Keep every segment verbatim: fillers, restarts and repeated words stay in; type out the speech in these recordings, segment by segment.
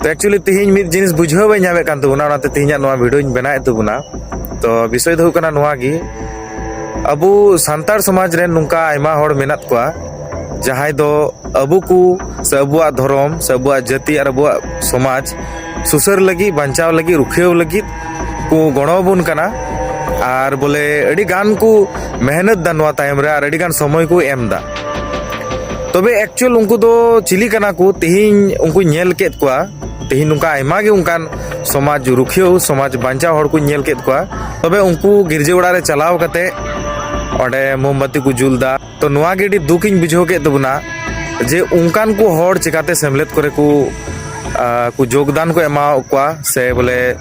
ᱛᱚ actually ᱛᱮᱦᱮᱧ ᱢᱤᱫ ᱡᱤᱱᱤᱥ ᱵᱩᱡᱷᱟᱹᱣ ᱵᱟᱹᱧ ᱧᱟᱢᱮᱫ ᱠᱟᱱ ᱛᱟᱵᱚᱱᱟ, ᱚᱱᱟᱛᱮ ᱛᱮᱦᱮᱧᱟᱜ ᱱᱚᱣᱟ ᱵᱷᱤᱰᱤᱭᱳᱧ ᱵᱮᱱᱟᱣᱮᱫ ᱛᱟᱵᱚᱱᱟ᱾ ᱛᱚ ᱵᱤᱥᱚᱭ ᱫᱚ ᱦᱩᱭᱩᱜ ᱠᱟᱱᱟ ᱱᱚᱣᱟ ᱜᱮ, ᱟᱵᱚ ᱥᱟᱱᱛᱟᱲ ᱥᱚᱢᱟᱡᱽ ᱨᱮᱱ ᱱᱚᱝᱠᱟ ᱟᱭᱢᱟ ᱦᱚᱲ ᱢᱮᱱᱟᱜ ᱠᱚᱣᱟ, ᱡᱟᱦᱟᱸᱭ ᱫᱚ ᱟᱵᱚ ᱠᱚ ᱥᱮ ᱟᱵᱚᱣᱟᱜ ᱫᱷᱚᱨᱚᱢ ᱥᱮ ᱟᱵᱚᱣᱟᱜ ᱡᱟᱹᱛᱤ ᱟᱨ ᱟᱵᱚᱣᱟᱜ ᱥᱚᱢᱟᱡᱽ ᱥᱩᱥᱟᱹᱨ ᱞᱟᱹᱜᱤᱫ, ᱵᱟᱧᱪᱟᱣ ᱞᱟᱹᱜᱤᱫ, ᱨᱩᱠᱷᱤᱭᱟᱹᱣ ᱞᱟᱹᱜᱤᱫ ᱠᱚ ᱜᱚᱲᱚ ᱟᱵᱚᱱ ᱠᱟᱱᱟ᱾ ᱟᱨ ᱵᱚᱞᱮ ᱟᱹᱰᱤ ᱜᱟᱱ ᱠᱚ ᱢᱮᱦᱱᱚᱛ ᱫᱟ ᱱᱚᱣᱟ ᱛᱟᱭᱚᱢ ᱨᱮ, ᱟᱨ ᱟᱹᱰᱤ ᱜᱟᱱ ᱥᱚᱢᱚᱭ ᱠᱚ ᱮᱢ ᱫᱟ᱾ ᱛᱚᱵᱮ actual ᱩᱱᱠᱩ ᱫᱚ ᱪᱤᱞᱤ ᱠᱟᱱᱟ ᱠᱚ? ᱛᱮᱦᱮᱧ ᱩᱱᱠᱩᱧ ᱧᱮᱞ ᱠᱮᱫ ᱠᱚᱣᱟ, ᱛᱮᱦᱮᱧ ᱱᱚᱝᱠᱟ ᱟᱭᱢᱟ ᱜᱮ ᱚᱱᱠᱟᱱ ᱥᱚᱢᱟᱡᱽ ᱨᱩᱠᱷᱤᱭᱟᱹᱣ, ᱥᱚᱢᱟᱡᱽ ᱵᱟᱧᱪᱟᱣ ᱦᱚᱲ ᱠᱚᱧ ᱧᱮᱞ ᱠᱮᱫ ᱠᱚᱣᱟ᱾ ᱛᱚᱵᱮ ᱩᱱᱠᱩ ᱜᱤᱨᱡᱟᱹ ᱚᱲᱟᱜ ᱨᱮ ᱪᱟᱞᱟᱣ ᱠᱟᱛᱮ ᱚᱸᱰᱮ ᱢᱳᱢᱵᱟᱛᱤ ᱠᱚ ᱡᱩᱞ ᱫᱟ᱾ ᱛᱚ ᱱᱚᱣᱟ ᱜᱮ ᱟᱹᱰᱤ ᱫᱩᱠ ᱤᱧ ᱵᱩᱡᱷᱟᱹᱣ ᱠᱮᱫ ᱛᱟᱵᱚᱱᱟ, ᱡᱮ ᱚᱱᱠᱟᱱ ᱠᱚ ᱦᱚᱲ ᱪᱤᱠᱟᱛᱮ ᱥᱮᱢᱞᱮᱫ ᱠᱚᱨᱮ ᱠᱚ, ᱟᱸ, ᱠᱚ ᱡᱳᱜᱽᱫᱟᱱ ᱠᱚ ᱮᱢᱟᱣᱟᱫ ᱠᱚᱣᱟ, ᱥᱮ ᱵᱚᱞᱮ,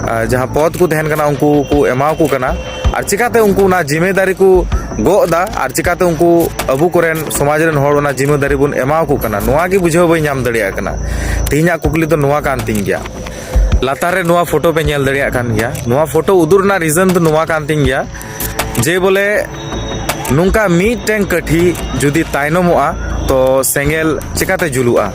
ᱟᱸ, ᱡᱟᱦᱟᱸ ᱯᱚᱫᱽ ᱠᱚ ᱛᱟᱦᱮᱱ ᱠᱟᱱᱟ ᱩᱱᱠᱩ ᱠᱚ ᱮᱢᱟᱣᱟᱠᱚ ᱠᱟᱱᱟ, ᱟᱨ ᱪᱤᱠᱟᱛᱮ ᱩᱱᱠᱩ ᱚᱱᱟ ᱡᱤᱢᱮᱫᱟᱨᱤ ᱠᱚ ᱜᱚᱜ ᱮᱫᱟ, ᱟᱨ ᱪᱤᱠᱟᱛᱮ ᱩᱱᱠᱩ ᱟᱵᱚ ᱠᱚᱨᱮᱱ ᱥᱚᱢᱟᱡᱽ ᱨᱮᱱ ᱦᱚᱲ ᱚᱱᱟ ᱡᱤᱢᱮᱫᱟᱨᱤ ᱵᱚᱱ ᱮᱢᱟᱣᱟᱠᱚ ᱠᱟᱱᱟ, ᱱᱚᱣᱟ ᱜᱮ ᱵᱩᱡᱷᱟᱹᱣ ᱵᱟᱹᱧ ᱧᱟᱢ ᱫᱟᱲᱮᱭᱟᱜ ᱠᱟᱱᱟ᱾ ᱛᱮᱦᱮᱧᱟᱜ ᱠᱩᱠᱞᱤ ᱫᱚ ᱱᱚᱣᱟ ᱠᱟᱱ ᱛᱤᱧ ᱜᱮᱭᱟ᱾ ᱞᱟᱛᱟᱨ ᱨᱮ ᱱᱚᱣᱟ ᱯᱷᱳᱴᱳ ᱯᱮ ᱧᱮᱞ ᱫᱟᱲᱮᱭᱟᱜ ᱠᱟᱱ ᱜᱮᱭᱟ᱾ ᱱᱚᱣᱟ ᱯᱷᱳᱴᱳ ᱩᱫᱩᱜ ᱨᱮᱱᱟᱜ reason ᱫᱚ ᱱᱚᱣᱟ ᱠᱟᱱ ᱛᱤᱧ ᱜᱮᱭᱟ ᱡᱮ ᱵᱚᱞᱮ ᱱᱚᱝᱠᱟ ᱢᱤᱫᱴᱮᱱ ᱠᱟᱹᱴᱷᱤ ᱡᱩᱫᱤ ᱛᱟᱭᱱᱚᱢᱚᱜᱼᱟ, ᱛᱚ ᱥᱮᱸᱜᱮᱞ ᱪᱤᱠᱟᱛᱮ ᱡᱩᱞᱩᱜᱼᱟ?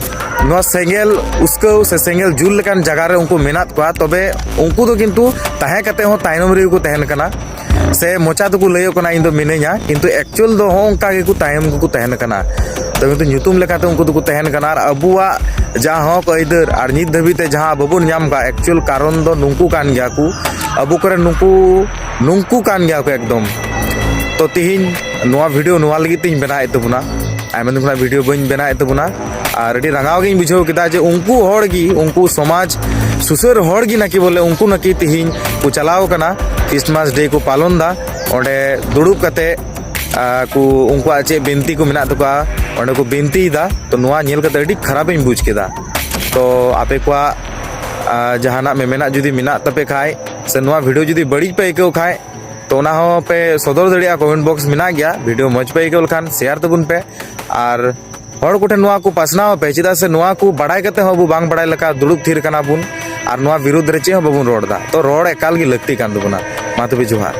ᱱᱚᱣᱟ ᱥᱮᱸᱜᱮᱞ ᱩᱥᱠᱟᱹᱣ ᱥᱮ ᱥᱮᱸᱜᱮᱞ ᱡᱩᱞ ᱞᱮᱠᱟᱱ ᱡᱟᱭᱜᱟ ᱨᱮ ᱩᱱᱠᱩ ᱢᱮᱱᱟᱜ ᱠᱚᱣᱟ, ᱛᱚᱵᱮ ᱩᱱᱠᱩ ᱫᱚ ᱠᱤᱱᱛᱩ ᱛᱟᱦᱮᱸ ᱠᱟᱛᱮ ᱦᱚᱸ ᱛᱟᱭᱱᱚᱢ ᱨᱮᱜᱮ ᱠᱚ ᱛᱟᱦᱮᱱ ᱠᱟᱱᱟ, ᱥᱮ ᱢᱚᱪᱟ ᱛᱮᱠᱚ ᱞᱟᱹᱭᱚᱜ ᱠᱟᱱᱟ, "ᱤᱧ ᱫᱚ ᱢᱤᱱᱟᱹᱧᱟ," ᱠᱤᱱᱛᱩ actual ᱫᱚ ᱦᱚᱸ ᱚᱱᱠᱟ ᱜᱮᱠᱚ ᱛᱟᱭᱚᱢ ᱜᱮᱠᱚ ᱛᱟᱦᱮᱱ ᱠᱟᱱᱟ᱾ ᱛᱚ ᱠᱤᱱᱛᱩ ᱧᱩᱛᱩᱢ ᱞᱮᱠᱟᱛᱮ ᱩᱱᱠᱩ ᱫᱚᱠᱚ ᱛᱟᱦᱮᱱ ᱠᱟᱱᱟ, ᱟᱨ ᱟᱵᱚᱣᱟᱜ ᱡᱟᱦᱟᱸ ᱦᱚᱸᱠ ᱟᱹᱭᱫᱟᱹᱨ ᱟᱨ ᱱᱤᱛ ᱫᱷᱟᱹᱵᱤᱡ ᱛᱮ ᱡᱟᱦᱟᱸ ᱵᱟᱵᱚᱱ ᱧᱟᱢ ᱠᱟᱜ, actual ᱠᱟᱨᱚᱱ ᱫᱚ ᱱᱩᱠᱩ ᱠᱟᱱ ᱜᱮᱭᱟ ᱠᱚ, ᱟᱵᱚ ᱠᱚᱨᱮᱱ ᱱᱩᱠᱩ, ᱱᱩᱠᱩ ᱠᱟᱱ ᱜᱮᱭᱟ ᱠᱚ ᱮᱠᱫᱚᱢ᱾ ᱛᱚ ᱛᱤᱦᱤᱧ ᱱᱚᱣᱟ ᱵᱷᱤᱰᱤᱭᱳ ᱱᱚᱣᱟ ᱞᱟᱹᱜᱤᱫ ᱛᱤᱧ ᱵᱮᱱᱟᱣᱮᱫ ᱛᱟᱵᱚᱱᱟ, ᱟᱭᱢᱟ ᱫᱤᱱ ᱠᱷᱚᱱᱟᱜ ᱵᱷᱤᱰᱤᱭᱳ ᱵᱟᱹᱧ ᱵᱮᱱᱟᱣᱮᱫ ᱛᱟᱵᱚᱱᱟ, ᱟᱨ ᱟᱹᱰᱤ ᱨᱟᱸᱜᱟᱣ ᱜᱤᱧ ᱵᱩᱡᱷᱟᱹᱣ ᱠᱮᱫᱟ ᱡᱮ ᱩᱱᱠᱩ ᱦᱚᱲ ᱜᱮ, ᱩᱱᱠᱩ ᱥᱚᱢᱟᱡᱽ ᱥᱩᱥᱟᱹᱨ ᱦᱚᱲ ᱜᱮ ᱱᱟᱠᱤ ᱵᱚᱞᱮ ᱩᱱᱠᱩ ᱱᱟᱠᱤ ᱛᱤᱦᱤᱧ ᱠᱚ ᱪᱟᱞᱟᱣ ᱠᱟᱱᱟ ᱠᱷᱨᱤᱥᱢᱟᱥ ᱰᱮ ᱠᱚ ᱯᱟᱞᱚᱱ ᱫᱟ, ᱚᱸᱰᱮ ᱫᱩᱲᱩᱵ ᱠᱟᱛᱮ ᱟᱨ ᱠᱚ ᱩᱱᱠᱩᱣᱟᱜ ᱪᱮᱫ ᱵᱤᱱᱛᱤ ᱠᱚ ᱢᱮᱱᱟᱜ ᱛᱟᱠᱚᱣᱟ, ᱚᱸᱰᱮ ᱠᱚ ᱵᱤᱱᱛᱤᱭᱮᱫᱟ᱾ ᱛᱚ ᱱᱚᱣᱟ ᱧᱮᱞ ᱠᱟᱛᱮ ᱟᱹᱰᱤ ᱠᱷᱟᱨᱟᱯ ᱤᱧ ᱵᱩᱡᱽ ᱠᱮᱫᱟ᱾ ᱛᱚ ᱟᱯᱮ ᱠᱚᱣᱟᱜ, ᱟᱨ ᱡᱟᱦᱟᱱᱟᱜ ᱢᱮᱢᱮᱱᱟᱜ ᱡᱩᱫᱤ ᱢᱮᱱᱟᱜ ᱛᱟᱯᱮ ᱠᱷᱟᱡ, ᱥᱮ ᱱᱚᱣᱟ ᱵᱷᱤᱰᱤᱭᱳ ᱡᱩᱫᱤ ᱵᱟᱹᱲᱤᱡ ᱯᱮ ᱟᱹᱭᱠᱟᱹᱣ ᱠᱷᱟᱡ, ᱛᱚ ᱚᱱᱟ ᱦᱚᱸ ᱯᱮ ᱥᱚᱫᱚᱨ ᱫᱟᱲᱮᱭᱟᱜᱼᱟ, ᱠᱚᱢᱮᱱᱴ ᱵᱚᱠᱥ ᱢᱮᱱᱟᱜ ᱜᱮᱭᱟ᱾ ᱵᱷᱤᱰᱤᱭᱳ ᱢᱚᱡᱽ ᱯᱮ ᱟᱹᱭᱠᱟᱹᱣ ᱞᱮᱠᱷᱟᱱ ᱥᱮᱭᱟᱨ ᱛᱟᱵᱚᱱ ᱯᱮ, ᱟᱨ ᱦᱚᱲ ᱠᱚᱴᱷᱮᱱ ᱱᱚᱣᱟ ᱠᱚ ᱯᱟᱥᱱᱟᱣ ᱯᱮ, ᱪᱮᱫᱟᱜ ᱥᱮ ᱱᱚᱣᱟ ᱠᱚ ᱵᱟᱲᱟᱭ ᱠᱟᱛᱮ ᱦᱚᱸ ᱟᱵᱚ ᱵᱟᱝ ᱵᱟᱲᱟᱭ ᱞᱮᱠᱟ ᱫᱩᱲᱩᱵ ᱛᱷᱤᱨ ᱠᱟᱱᱟ ᱵᱚᱱ, ᱟᱨ ᱱᱚᱣᱟ ᱵᱤᱨᱩᱫᱽ ᱨᱮ ᱪᱮᱫ ᱦᱚᱸ ᱵᱟᱵᱚᱱ ᱨᱚᱲ ᱮᱫᱟ᱾ ᱛᱚ ᱨᱚᱲ ᱮᱠᱟᱞ ᱜᱮ ᱞᱟᱹᱠᱛᱤ ᱠᱟᱱ ᱛᱟᱵᱚᱱᱟ᱾ ᱢᱟ ᱛᱚᱵᱮ ᱡᱚᱦᱟᱨ᱾